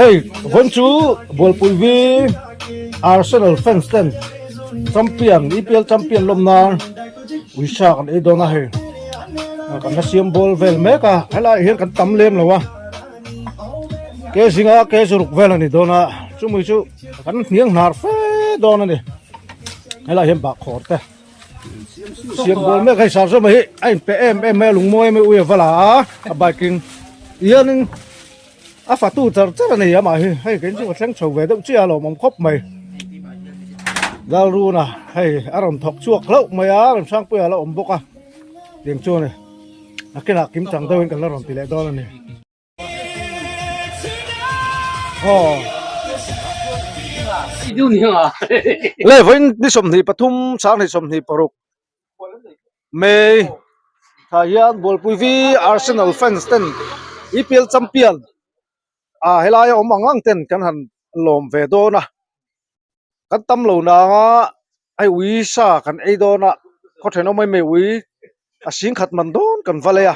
Hei vawiin chu Bualpui vi Arsenal fans ten champion EPL champion lawm nan uisa kan ei dawn a hei kan la siam bawl vel mek a helaiah hian kan tam lem lo a ke zinga ke zuruk vel a ni dawn a chumi chu kan hniang hnar fe dawn a ni helaiah hian bahkhawr te. Siam bawl mek hei sar zawm hi a inpe em em mai a lungmawi em ui a va la a a bike in hianin a fatu char char a ni amah hi hei kein chu ka thleng chho ve deuh chiah a lawmawm khawp mai Lalruna hei a rawn thawk chhuak hlauh mai a Remsangpuia a la awm bawk a tiang chu a ni a kinah kim chang deuhin kan la rawn ti leh dawn a ni. Le vawiin ni 23 2026 May tah hian Bualpui V Arsenal fans ten EPL champion ah helai a awm ang ang ten kan han lawm ve dawn a. Kan tam lo nang a, hei ui sa kan ei dawn a, khaw thenawm mai mai ui a sing khat man dawn kan va lei a,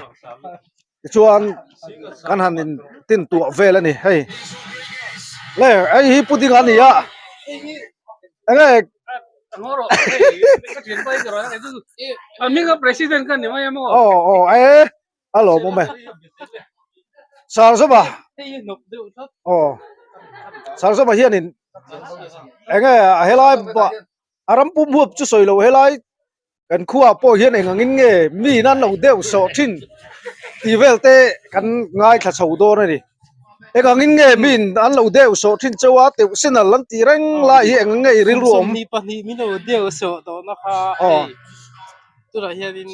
tichuan kan han in tin tuah vel a ni hei. Le hei hi pudding a ni a, enge aw aw e. A lawmawm e. Sarzawma aw Sarzawma hianin eng nge a helai a ram pum huap chu sawi loh helai kan khuaah pawh hian eng angin nge mi in an lo deuh sawh thin tih vel te kan ngaithla chho dawn a ni. Eng angin nge mi in an lo deuh sawh thin chauh a teuh senal an tih reng lai hi eng ang nge i rilru awm. 22 min lo deuh sawh tawhna kha hei tunah hianin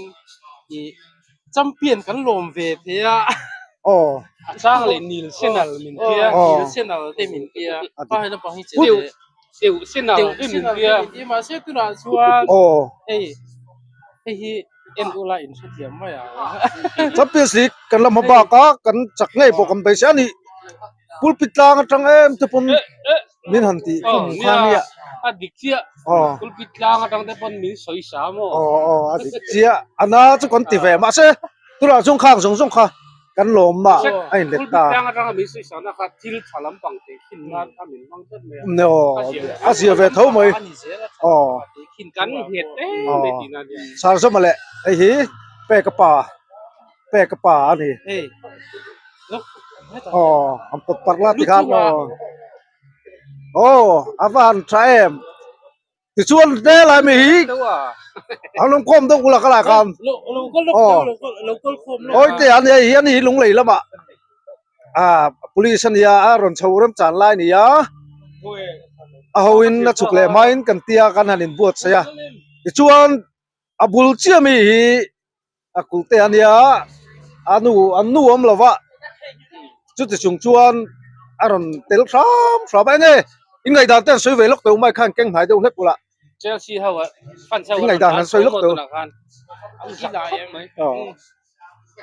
ih. Champion kan lawm ve thei a. Aw. A chang leh Nil Senal min tia, Nil Senal te min tia. Pa hei naupang hi che leh. Teuh Senal te min tia. Mahse tunah chuan hei hei hi en ula in hrethiam mai ang. Champions League kan la hma bak a, kan chak ngei pawh kan beisei a ni. Pulpit tlang atang em te pawn min han tih khum kha nia. A dik chiah. Pulpit tlang atang te pawn min sawi sa maw. Aw aw a dik chiah. A na chu kan ti ve mahse tunah chuan khang zawng zawng kha kan lawm a a inlet ta. Pulpit tlang atanga min sawi sa na kha thil tha lampang teh khin nan kha min hmang tlat mai a. Aw a zia ve tho mai. Aw. Kan nghet em mai tihna nia. Sarzawma leh hei hi peka pa. Pek a pa a ni. Aw an pawt parh la tikhan aw. Aw a va han tha em. Tichuan helai mi hi an lo khawm deuh ula ka lah khan. Aw awi te an hei hi a ni hi lunglei lamah ah police a nia a rawn chho rem chan lai a ni a. A hoin a chhuk leh hmain kan tia kan han inbuatsaih a. Tichuan a bul chiah mi hi a kulh te a nia a nu an nu awm lo va chuti chung chuan a rawn tel hram hram a enge in ngaihdan te an sawi ve lawk teuh mai khan keng hnai deuh hlek ula Chelsea ho a fans ho in ngaihdan an sawi lawk teuh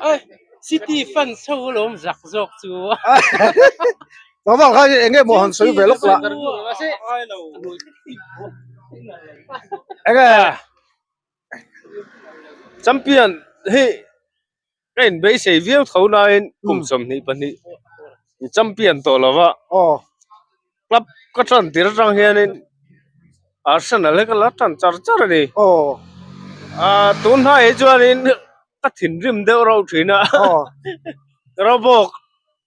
aw City fans ho alawm zak zawk chu Tlangval kha enge maw han sawi ve lawk la enge Champion hi ka inbeisei viau tho nain kum 22 champion tawh lo va club ka tan tir atang hianin Arsenal hi ka la tan char char a ni tun hnai hi chuanin ka thinrim deuh reuh thin a Carabao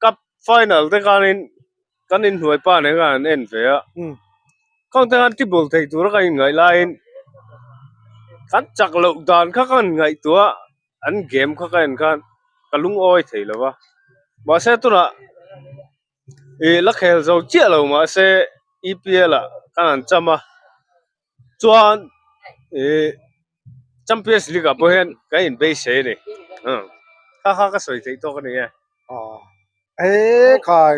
cup final te khanin kan inhnuai pa nen khan an en ve a khang te khan tibul thei tura kan inngaih laiin kan chak loh dan kha ka inngaihtuah a an game kha ka en khan ka lungawi thei lo va mahse tunah ih la khel zo chiah lo mahse E_P_L ah khan an cham a chuan ih Champions League ah pawh hian kan inbeisei a ni kha kha ka sawi theih tawk a ni e. E khai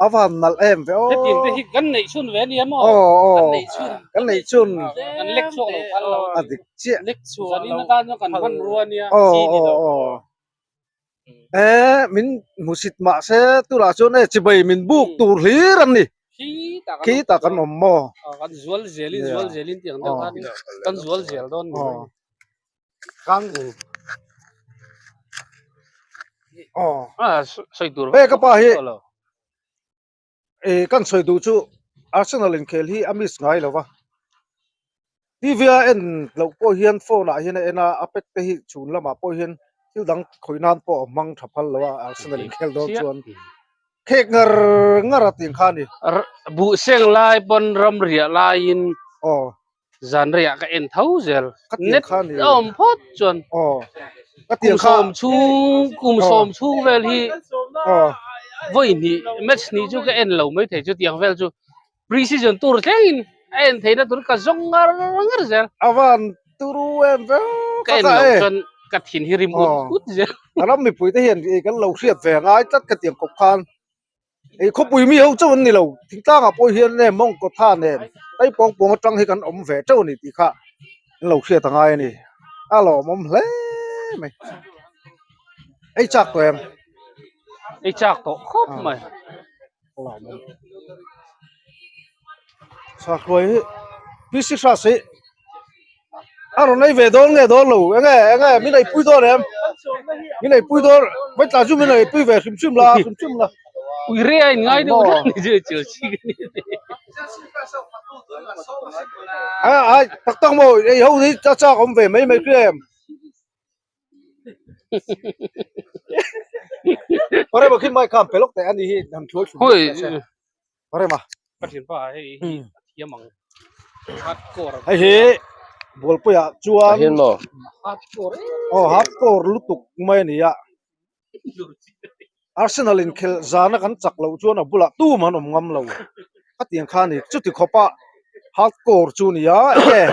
a van nalh em ve aw. Hetiang te hi kan neih chhun ve ania maw? Aw aw Kan neih chhun. Kan neih chhun. Kan lek chhuak lo phal lo. A dik chiah. Lek chhuak lo. Zanin atan chuan kan hmanrua ania. Aw aw aw. E min hmusit mah se tunah chuan e chibai min buk tur hlir an ni. Khi tak an awm maw? Kan zual zelin zual zelin tih ang deuh khan kan zual zel dawn ni mai. Kan aw Ah sawi tur Peka pa hi Eh kan sawi duh chu Arsenal inkhel hi a miss ngai lo va, TV a en loh pawh hian phone ah hian a en a, a pack te hi chhun lamah pawh hian thil dang khawih nan pawh a hmang tha phal lo a Arsenal inkhel dawn chuan khek ngar ngar a tih kha a ni. Buh seng lai pawn ram riah laiin Aw. zan reiah ka en tho zel Ka tiang net kha ni. a awm phawt chuan Aw. Ka kum tiang kha sawm chhung kum Aw. sawm chhung vel hi Aw. vawi hnih match hnih chu ka en lo mai thei chu tiang vel chu pre season tur thlengin a en theihna tur ka zawng ngar ngar zel. A van turu em ve Ka en loh chuan ka thin hi rim ut ut zel. A ram mipui te hian kan lo hriat ve angai tlat ka tiang kawp khan. Ei khawpui mi ho chauh an ni lo, thingtlangah pawh hian nge mawngkaw tha nen tai pawng pawng atang hi kan awm ve teuh a ni tih kha an lo hriat a ngai a ni. A lawmawm hle mai. Ei chak tawh em? Ei chak tawh khawp mai. A lawmawm. Sakhluai hi PC Hras hi A rawn ei ve dawn nge dawn lo enge enge min ei pui dawn em min ei pui dawn vai tla chu min ei pui ve hrim hrim la hrim hrim la ui re a in ngai deuh hlek ni chu chu chi ka ni a ai tak tak maw ei ho hi a chak awm ve mai mai hria em Pare ma khin mai kham pelok te ani hi han thuai thum Hoi Pare ma ka thin pa hei hi a thiam ang hardcore hei hi bualpuiah chuan hian maw hardcore aw hardcore lutuk mai ani a Arsenal in khelh zana kan chak loh chuan a bulah tum an awm ngam lo a tiang kha a ni chuti khawpa hardcore chu a ni a enge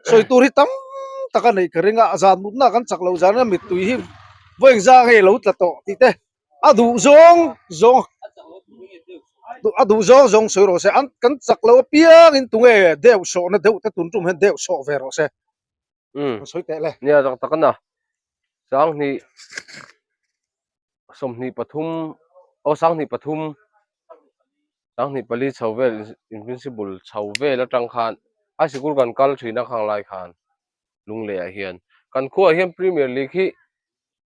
sawi tur hi tam tak a neih ka ring a zan mutna kan chak loh zana mittui hi vawi engzah nge lo tla tawh tih te a duh zawng zawng a duh zawng zawng sawi rawh se an kan chak loh apiangin tunge deuh sawhna deuh te tun tum hian deuh sawh ve rawh se. Umm sawi teh le. Nia tak tak a na. Sanghnih 23 aw 23 24 chho vel invincible chho vel atang khan high sikul kan kal thin a khang lai khan Lunglei ah hian kan khuaah hian premier league hi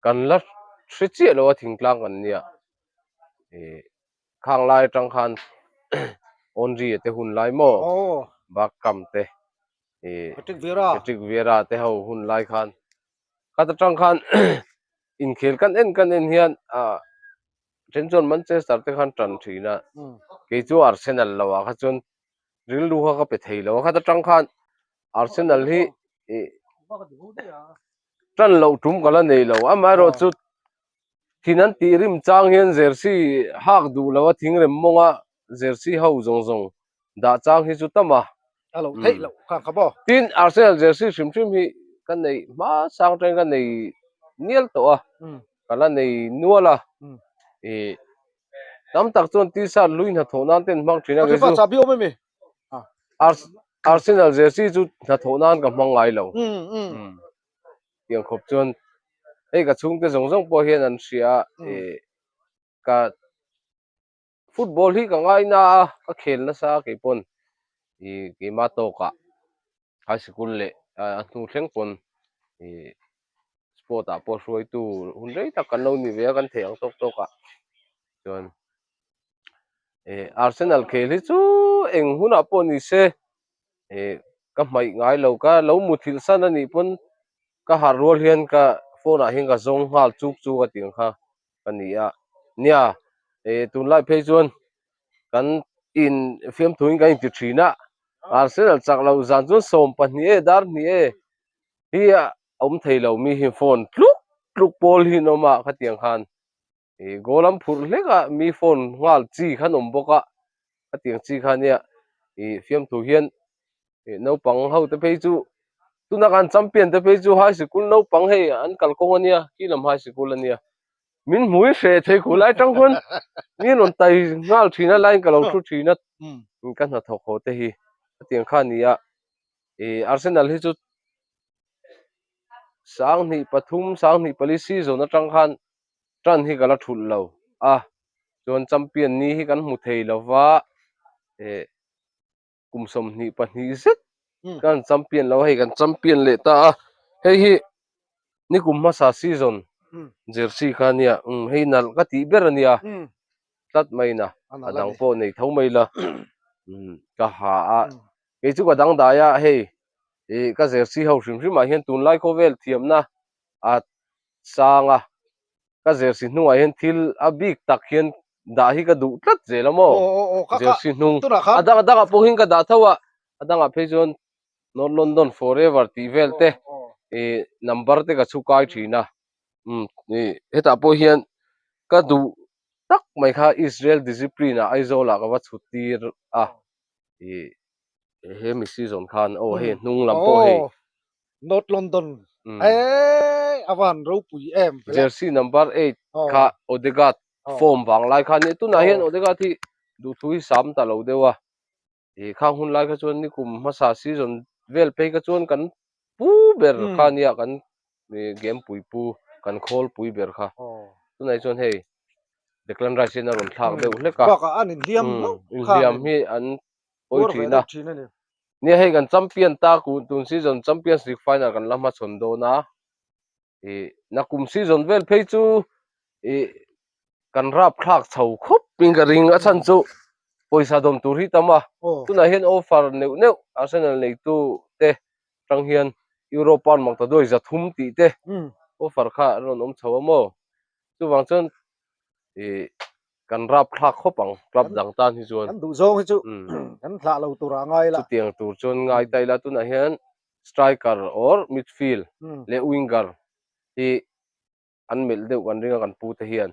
kan la hre chiah lo a thingtlang kan nia ih khang lai atang khan Awnri te hun lai maw Bakkam te. ih Patrick Vieira Patrick Vieira te ho hun lai khan khat atang khan inkhel kan en kan en hian ah then chuan Manchester te khan tan thin a kei chu Arsenal lo ah kha chuan rilru kha ka pe thei lo a khat atang khan Arsenal hi ih tan loh tum ka la nei lo amaherawhchu thin an tih rim chang hian jersey hak duh lo a thingrem mawnga jersey ho zawng zawng dah chang hi chu tam a. A lo theih loh kha kha maw. Tin, Arsenal jersey hrim hrim hi ka nei hma sang atangin ka nei nial tawh a, ka la nei nual a. Ih tam tak chuan t-shirt lui hnathawh nan te an hmang thin a kei chu. Chahbi awm em? Arsenal jersey chu hnathawh nan ka hmang ngai lo. Tiang khawp chuan hei ka chhungte zawng zawng pawh hian an hria a, ih ka. Football hi ka ngai na a, ka khel nasa a kei pawn ih keima tawkah high sikul leh a hnu thleng pawn ih sport ah pawh hruaitu hun rei tak kan lo ni ve a kan theih ang tawk tawk ah chuan ih Arsenal khel hi chu eng hunah pawh ni se ih ka hmaih ngai lo ka lo muthilh san a nih pawn ka harh rual hian ka phone ah hian ka zawng nghal chuk chuk a tih ang kha. ka ni a nia eh tunlai phei chuan kan in fiamthu in kan inti thin a Arsenal chak loh zan chuan 12 e dar hnih e hi a awm thei lo mi hi phone tluk tluk pawl hi an awm a khatiang khan ih goal an phurh hlek a mi phone nghal chi kha an awm bawk a khatiang chi kha nia ih fiamthu hian ih naupang ho te phei chu tuna kan champion te phei chu high sikul naupang hei an kalkawng a nia khi lam high sikul a nia min hmui hreh thei khuh lai tang khuan mi rawn tai nghal thin a laiin ka lo thu thin a ka hnathawk haw te hi hetiang kha a ni a ih Arsenal hi chu 23 24 season atang khan tan hi ka la thulh lo a chuan champion ni hi kan hmu thei lo va eh. kum 22 zet kan champion lo a hei kan champion leh ta a hei hi nikum hmasa season jersey kha ania hei nalh ka tih ber ania. tlat mai na a dang pawh nei tho mai la ka ha a kei chu ka dangdai a hei ih ka jersey ho hrim hrim ah hian tunlai khawvel thiamna a sang a ka jersey hnungah hian thil a bik tak hian dah hi ka duh tlat zel a maw jersey hnung a dang a dangah pawh hian ka dah tho a a dangah phei chuan North London forever tih vel te ih number te ka chhu kai thin a umm ih hetah pawh hian ka duh tak mai kha Israel discipline ah Aizawl ah ka va chhut tir a ih he mi season khan aw hei hnung lam pawh hei North London eee a van ropui em jersey number 8 kha Odegaard form vang lai khan tunah hian Odegaard hi duhthu hi sam ta lo deuh a Ih khang hun lai kha chuan nikum hmasa season vel phei kha chuan kan pu ber kha nia kan game pui pu kan khawl pui ber kha tunah hi chuan hei Declan Rice hian a rawn thlak deuh hlek a bakah an inhliam hlauh kha inhliam hi an pawi thin a nia hei kan champion ta tun season Champions League final kan la hmachhawn dawn a. Ih nakum season vel phei chu ih kan rap thlak chho khawp in ka ring a chhan chu pawisa dawm tur hi tam a tunah hian offer neuh neuh Arsenal neitu te tang hian Europe an mak ta duai 300 tih te offer kha an rawn awm chho a maw chuvang chuan ih kan rap thlak khawp ang club dang tan hi chuan kan duh zawng hi chu kan thlah lo tur a ngai la chutiang tur chuan ngai ta ila tunah hian striker or midfield leh winger hi an melh deuh kan ring a kan pu te hian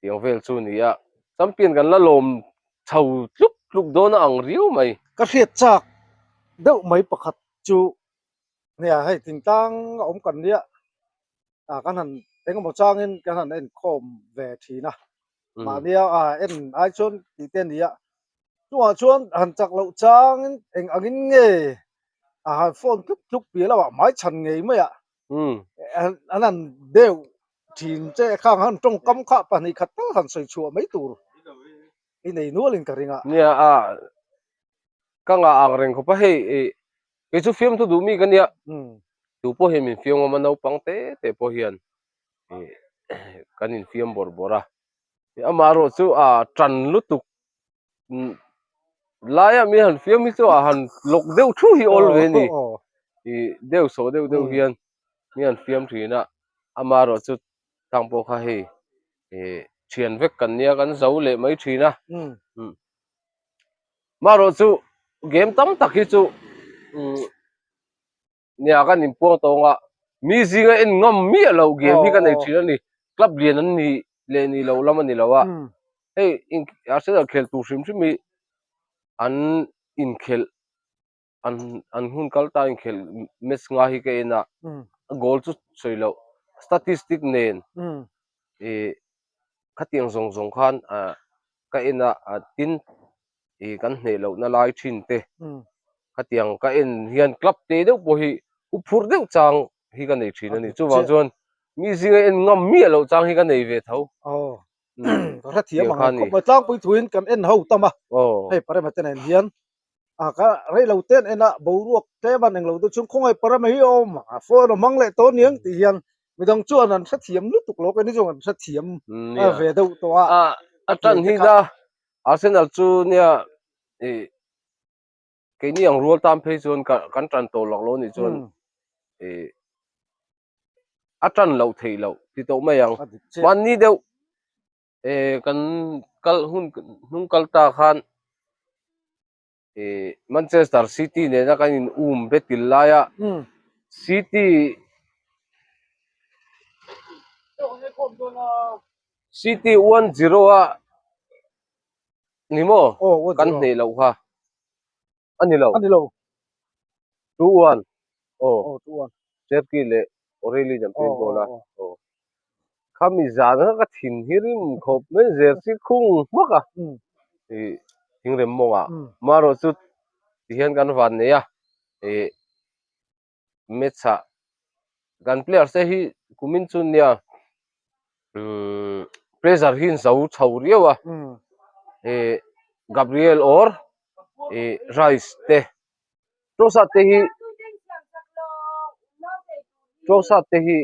tiang vel chu a ni a champion kan la lawm chho tluk tluk dawn a ang riau mai. Ka hriat chak deuh mai pakhat chu nia hei thingtlang a awm kan nia ah kan han engemaw changin kan han enkhawm ve thin a mahnia ah en ai chuan tih te a ni a chungah chuan han chak loh changin eng angin nge a han phone tluk tluk piah lamah hmai chhan ngei maiah an han deuh thin che khang han tawngkam kha 2 khat tal han sawi chhuah mai tur i nei nualin ka ring a. Nia a ka ngah ang reng khawp a hei ih kei chu fiamthu duh mi ka nia tu pawh hian min fiam ngam a naupang te te pawh hian ih kan infiam bawrh bawrh a amaherawh chu a tan lutuk laia mi han fiam hi chu a han lawk deuh thu hi awl ve a ni ih deuh sawh deuh deuh hian mi han fiam thin a amaherawh chu tang pawh kha hei ih thian vek kan nia kan zo leh mai thin a maherawh chu game tam tak hi chu nia kan inpuang tawng a mi zinga en ngam miah loh game hi ka nei thin a ni club lian an ni leh ni lo lam a ni lo a hei Arsenal khel tur hrim hrim hi an inkhelh an an hun kal ta inkhelh match nga hi ka en a goal chu sawi loh statistic nen ih khatiang zawng zawng khan ah ka en a tin ih kan hneh loh na lai thin te khatiang ka en hian club te deuh pawh hi u phur deuh chang hi ka nei thin a ni chuvang chuan mi zinga en ngam miah loh chang hi ka nei ve tho ka hrethiam ang khawp mai tlangpui thuin kan en ho tam a hei parema te nen hian a ka rei lo te an en a boruak tlem an englo deuh chuan khawngaih parema hi a awm a phone a hmang leh tawh aniang tih hian midang chuan an hrethiam lutuk lo keini chuan an hrethiam ve deuh tawh a a tan hi na Arsenal chu nia ih keini ang rual tan phei chuan ka kan tan tawh lak lo nih chuan ih a tan loh theih loh ti tawh mai ang mahni deuh eh kan kal hun hnung kal ta khan eh Manchester City nena kan in um betil laia City City 1-0 a ni maw kan hneh loh kha a ni lo a ni lo 2-1 aw Cherki leh O'Reilly an pin goal a aw khami zan kha ka thin hi rim khawp mai jersey khung hmak a ih thingrem mawngah marawh chu tihian kan van nei a ih match ah kan players te hi kumin chu nia umm pressure hi an zo chho riau a ih Gabriel or ih Rice te Trossard te hi Trossard te hi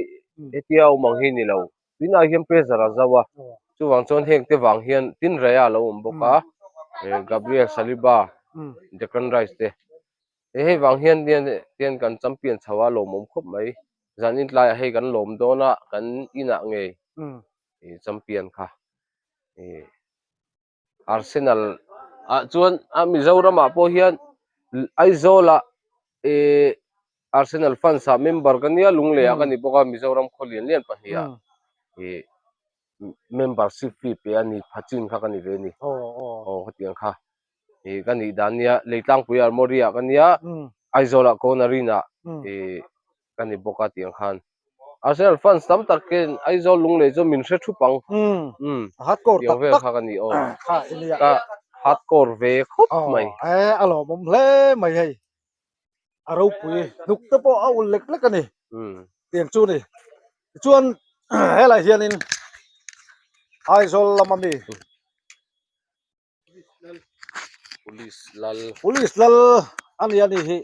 hetia awm ang hi ni lo tunah hian pressure a zo a. Chuvang chuan heng te vang hian tin Raya a lo awm bawk a, Gabriel Saliba, Declan Rice te. Hei vang hian tian kan champion chho a lawmawm khawp mai. Zanin tlaiah hei kan lawm dawn a, kan inah ngei champion kha. Arsenal ah chuan a Mizoram ah pawh hian Aizawl ah eh Arsenal fans ah member ka nia Lunglei ah ka ni bawk a Mizoram khaw lian lian pahnih ah eh membership fee pe a ni pha chin kha ka ni ve a ni aw hetiang kha eh ka nih dan nia Leitlangpui Armory ah ka nia Aizawl ah Kawnarina ah eh ka ni bawk a tiang khan. Arsenal fans tam tak hian Aizawl Lunglei chu min hre thup ang. Umm. Hardcore tak tak. Kha ka ni aw. Kha i nia. Ka hardcore ve khawp mai. E a lawmawm hle mai hei. A ropui hnuk te pawh a ul lek lek a ni. Umm. Tiang chu ni. Tichuan helai hianin Aizawl lama mi Police lal. Police lal a ni a ni hi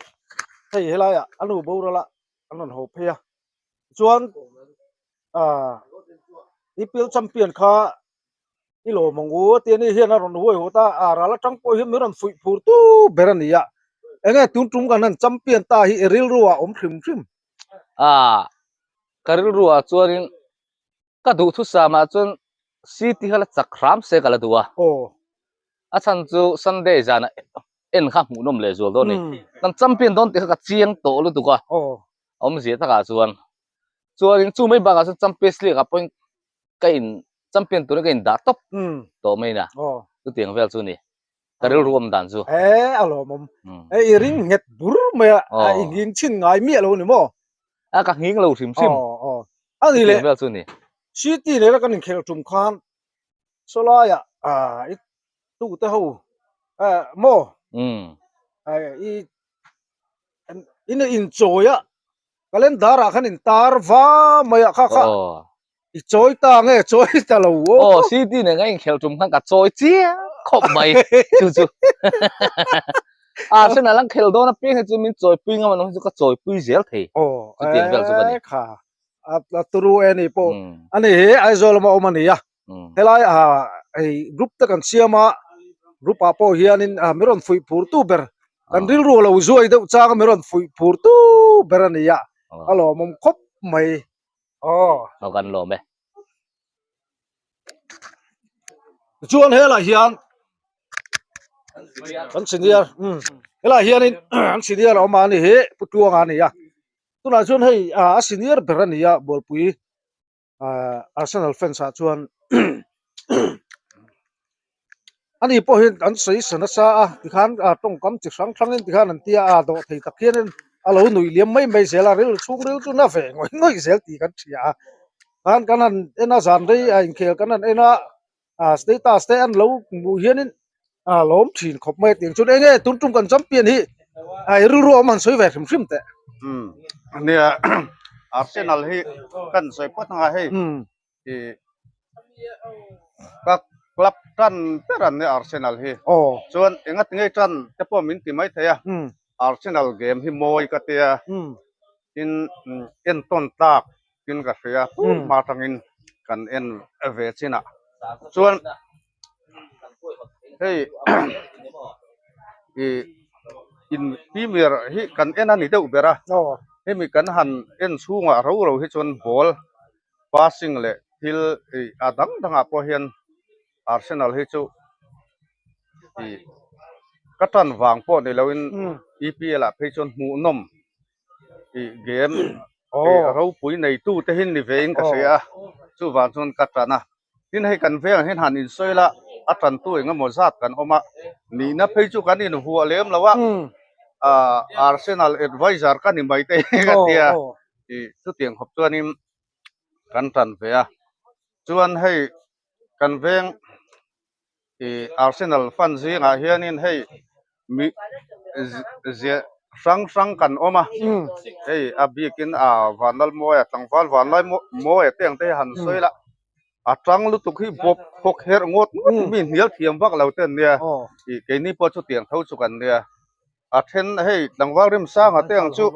hei helaiah a nu boral a an rawn haw phei a chuan ah EPL champion kha i lawm ang u a ti a ni hian a rawn huai haw ta a ral atang pawh hian min rawn fuih phur tu ber a ni a enge tun tum kan han champion ta hi i rilru ah awm hrim hrim. Ah ka rilru ah chuanin Ka duhthusam ah chuan City kha la chak hram se ka la duh a. Aw. A chhan chu Sunday zan ah en kha hmuhnawm leh zual dawn a ni. Kan champion dawn tih kha ka chiang tawh lutuk a. Aw. Awmzia takah chuan. Chuanin chu mai bakah chuan Champions League ah pawhin ka in champion turin ka in dah tawp tawh mai na. Aw. Chutiang vel chu a ni. Ka rilru awm dan chu. E a lawmawm. E i ring nghet bur mai a, a i nghing chhin ngai miah lo ni maw? A ka nghing lo hrim hrim. Aw aw. A ni le. Vel chu ni. City nena kan inkhelh tum khan sawlaiah ah i tute ho eh maw? Um. I in inchawi a calendar ah khan intar va mai a kha kha. I chawi ta nge chawi ta lo aw. Aw city nen ka inkhelh tum khan ka chawi chiang khawp mai chu chu. Arsenal an khelh dawn apiang hi chu min chawipui ngam an awm hi chu ka chawipui zel thei. Aw Chutiang vel chu ka ni. e kha a turu e ni pawh ani hi Aizawl lama awm a ni a. Helai ah hei group te kan siam a group ah pawh hianin mi rawn fuih phur tu ber kan rilru a lo zuai deuh chang a mi rawn fuih phur tu ber a ni a a lawmawm khawp mai. Aw. Aw kan lawm e. Chuan helai hian kan senior um helai hianin an senior a awm a ni hi Pu Tluanga a ni a tunah chuan hei a senior ber a ni a Bualpui ah Arsenal fans ah chuan Ani pawh hian an sawi sa nasa a tikhan ah tawngkam chi hrang hrangin tikhan an tia a dawh thei tak hianin a lo nuih liam mai mai zel a rilru chhung ril chu na ve ngawih ngawih zel tih kan hria a khan kan han en a zan rei a inkhel kan han en a ah status te an lo hmuh hianin a lawm thin khawp mai a tiang chuan enge tun tum kan champion hi a i rilru awm han sawi ve hrim hrim teh. Umm nia Arsenal hi kan sawi phawt anga hei i ka club tan ber an nia Arsenal hi chuan enga tinge tan te pawh min ti mai thei a Arsenal game hi mawi ka tia tin entawn tlak tin ka hria tun hma atangin kan en ve chin ah chuan hei i in premier hi kan en a ni deuh ber a hemi kan han en chhungah ro ro hi chuan ball passing leh thil ih a dang dangah pawh hian Arsenal hi chu ih ka tan vang pawh ni loin EPL ah phei chuan hmuhnawm ih game ih ropui neitu te hi ni vein ka hria a chuvang chuan ka tan a tin hei kan vengah hian han insawi la a tantu eng emaw zat kan awm a nihna phei chu kan invuah lem lo a ah Arsenal advisor ka ni mai te hi ka tia ih chutiang khawp chuanin kan tan ve a chuan hei kan veng ih Arsenal fan zingah hianin hei mi zia hrang hrang kan awm a hei a bikin a Vanlalmawia tlangval Vanlalmawia te ang te hi han sawi la a tang lutuk hi bawp khawk herh ngawt ngawt mi hnial thiam vak lo te an nia ih keini pawh chutiang tho chu kan nia a then hei tlangval Remsanga te ang chu.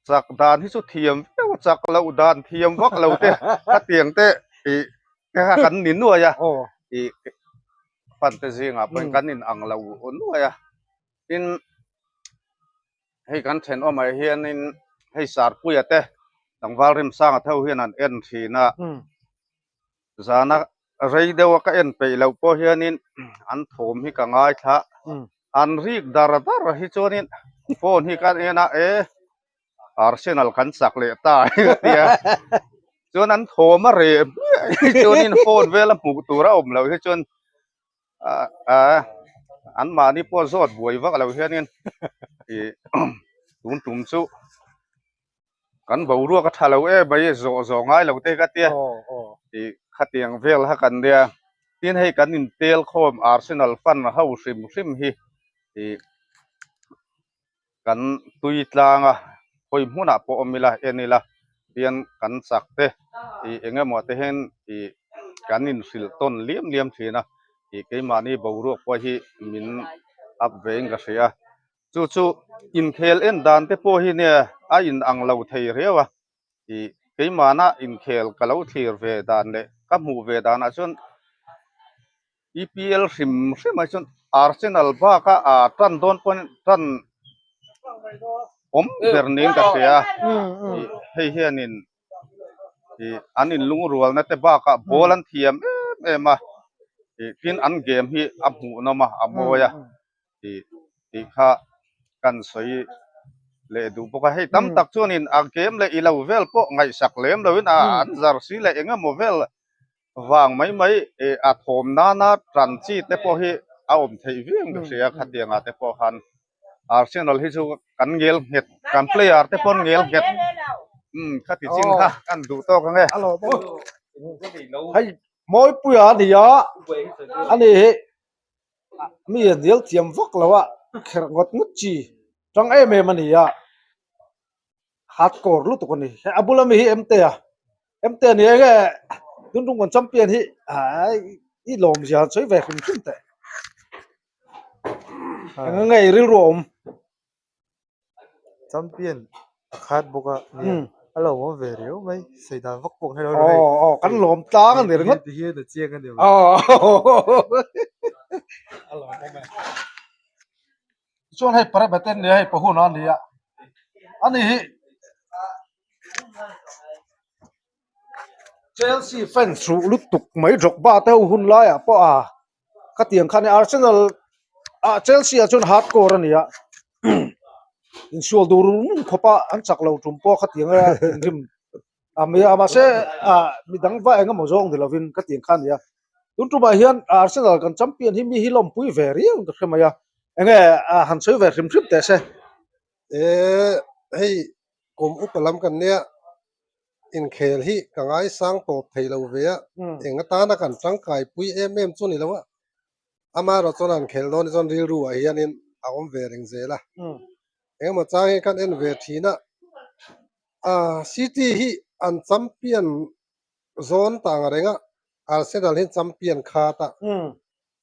Chak dan hi chu thiam viau a. chak loh dan thiam vak lo te khatiang te ih te kha kan ni nuai a ih fan te zingah pawhin kan in ang lo nuai a tin hei kan thenawmah hianin hei Sarpuia te tlangval Remsanga tho hian an en thin a zana rei deuha ka en peih loh pawh hianin an thawm hi ka ngaithla an rik dar dar hi chuanin phone hi ka en a e Arsenal kan chak leh ta hi ka tia chuan an thawm a reh hmiah hi chuanin phone vela hmuh tur a awm loh hi chuan ah an mahni pawh zawt buai vak loh hianin ih tun tum chu kan boruak a tha lo em mai zawh zawh ngai lo te ka tia ih khatiang vel kha kan nia tin hei kan intel khawm Arsenal fan ho hrim hrim hi ih kan tui tlang a hawi hmunah pawh awm ila en ila hian kan chak te ih eng emaw te hian ih kan inhrilh tawn liam liam thin a ih keimahni boruak pawh hi min up ve in ka hria chu chu inkhel en dan te pawh hi nia a in ang lo thei riau a ih keimahna inkhel ka lo thlir ve dan leh ka hmuh ve danah chuan EPL hrim hrim ah chuan Arsenal baka ah tan dawn pawn tan awm ber niin ka hria ih hei hianin ih an inlungrualna te bakah ball an thiam em em a ih tin an game hi a hmuhnawm a a mawi a ih tih kha kan sawi leh duh bawk a hei tam tak chuanin a game leh ilo vel pawh ngaihsak lem loin a an zar si leh eng emaw vel vang mai mai ih a thawm nana tan chi te pawh hi a awm theih viau ka hria khatiang ah te pawh khan Arsenal hi chu kan ngel nghet kan player te pawh an ngel nghet umm khati chin kha kan duh tawk ang e. Hei Mawipuia a ni a ani hi mi a hnial thiam vak lo a kherh ngawt ngawt chi tang em em a ni a hardcore lutuk a ni hei a bula mi hi Emtea Emtea ni enge tun tum kan champion hi i lawm zia han sawi ve hrim hrim teh eng nge i rilru a awm. Champion a khat bawk a nia a lo awm ve riau mai sawi dan vak pawh hre lo hei aw aw kan lawm tlang a ni ringawt ti hian a chiang a ni aw a lawm awm e chuan hei pare beten nia hei pahun a ni a ani hi Chelsea fans ruh lutuk mai Drogba te ho hun laiah pawh a khatiang khan Arsenal ah Chelsea ah chuan hardcore a ni a insual dur ngun khawp a an chak lo tum pawh khatiang a thinrim a mai a mahse ah midang va eng emaw zawng ni lovin khatiang kha a ni a tun tumah hian Arsenal kan champion hi mi hi lawmpui ve riau in ka hre mai a enge han sawi ve hrim hrim teh se. Eee hei kum upa lam kan nia inkhel hi ka ngaisang tawp thei lo ve a eng atana kan tangkai pui em em chu ni lo a amaherawh chuan han khel dawn hi chuan rilru ah hianin a awm ve reng zel a engemaw chang hi kan en ve thin a ah city hi an champion zawn ta ang reng a Arsenal hi champion khat a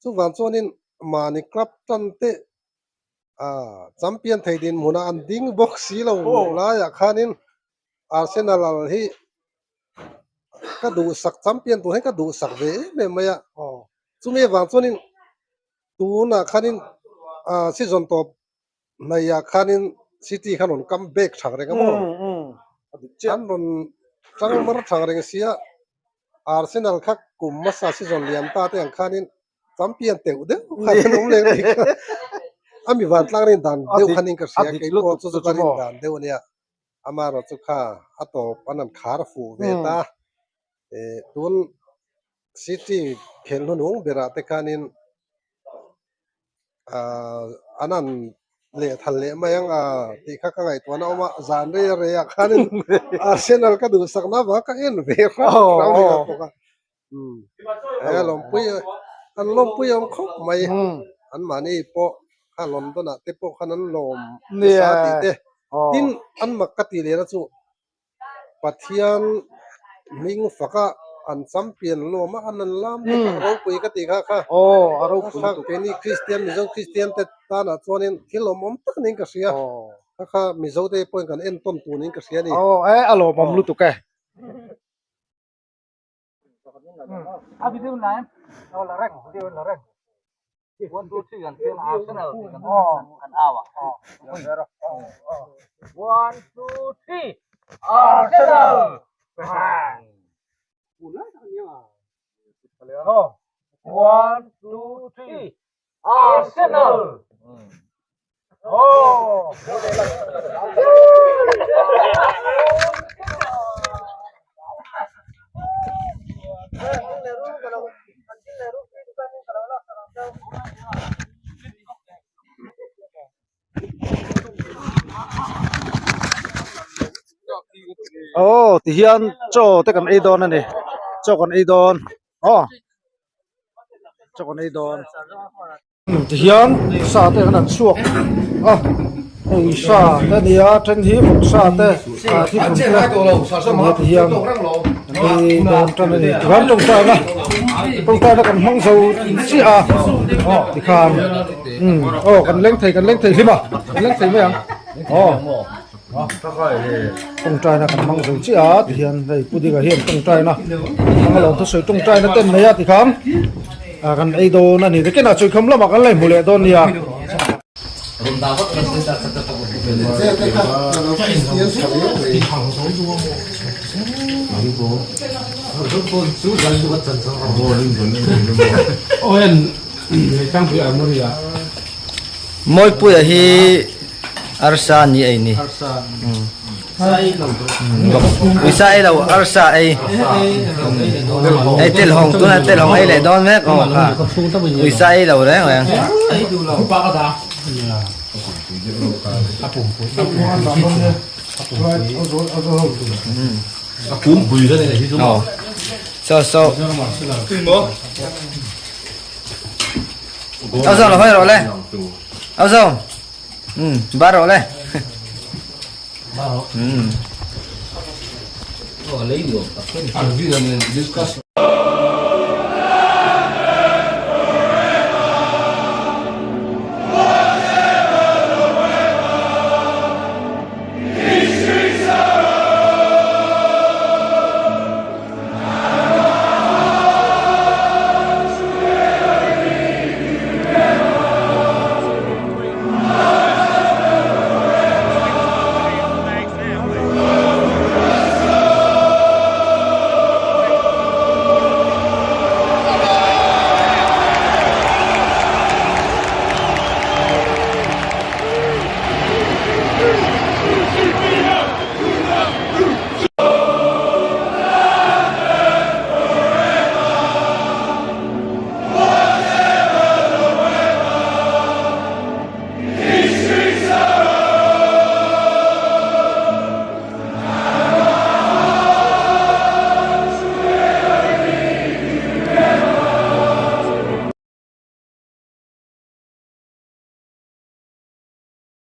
chuvang chuanin mahni club tan te Ah champion thei dinhmunah an ding bawk si lo laiah khanin Arsenal hi ka duhsak champion tur hian ka duhsak ve em em mai a chumi avang chuanin tunah khanin ah season tawp hnaihah khanin City khan rawn come back thak reng a maw an rawn tang mar thak reng sia Arsenal kha kum hmasa season lian ta te ang khanin champion teuh deuh khan an awm leh rih kha a mi vantlang rin dan deuh khan in ka hria kei pawh chu chu ka rin dan deuh a nia amaherawh chu kha a tawp an han khar fuh ve ta eh tun city khelh hnuhnung berah te khanin ah an han lehthal leh mai ang a tih kha ka ngaihtuahna a awm a zan rei a rei ah khanin Arsenal ka duhsakna avanga ka en ve hrang hrang ni ang bawk a. He lawmpui an lawmpui awm khawp mai an mahni pawh kha London ah te pawh khan an lawm nasa tih te tin an mak ka tih lehna chu Pathian hming faka an champion lawm a an an lam te kha ropui ka tih kha kha keini Kristian Mizo Kristian te tanah chuanin thil awmawm tak niin ka hria. Kha kha Mizo te pawhin kan entawn tur niin ka hria a ni. Aw e a lawmawm lutuk e. Arsenal! Oh! Aw tihian chaw te kan ei dawn a ni chaw kan ei dawn aw. Chaw kan ei dawn tihian sa te kan han chhuak a hei sa te a ni a then hi vawk sa te ah thi thum te a ni a tihian kan ei dawn tan a ni tikhan tawngtaina tawngtaina kan hmang zo chiah a tikhan umm aw kan leng thei kan leng thei hlim a kan leng thei mai ang aw. Tawngtaina kan hmang zo chiah a tihian hei Pu Dinga hian tawngtaina hmang alawm thusawi tawngtaina ten mai a tikhan ah kan ei dawn a ni te kenah chuikham lamah kan la inhmu leh dawn nia. Mawipuia hi Arsa ni ei ni. Uisa ei lo arsa ei. Ei tel hong tuna tel hong ei leh dawn mek aw kha. Uisa ei lo reng reng. So so. Âu dòng là hơi rồi lên. Âu dòng. Ba rồi lên.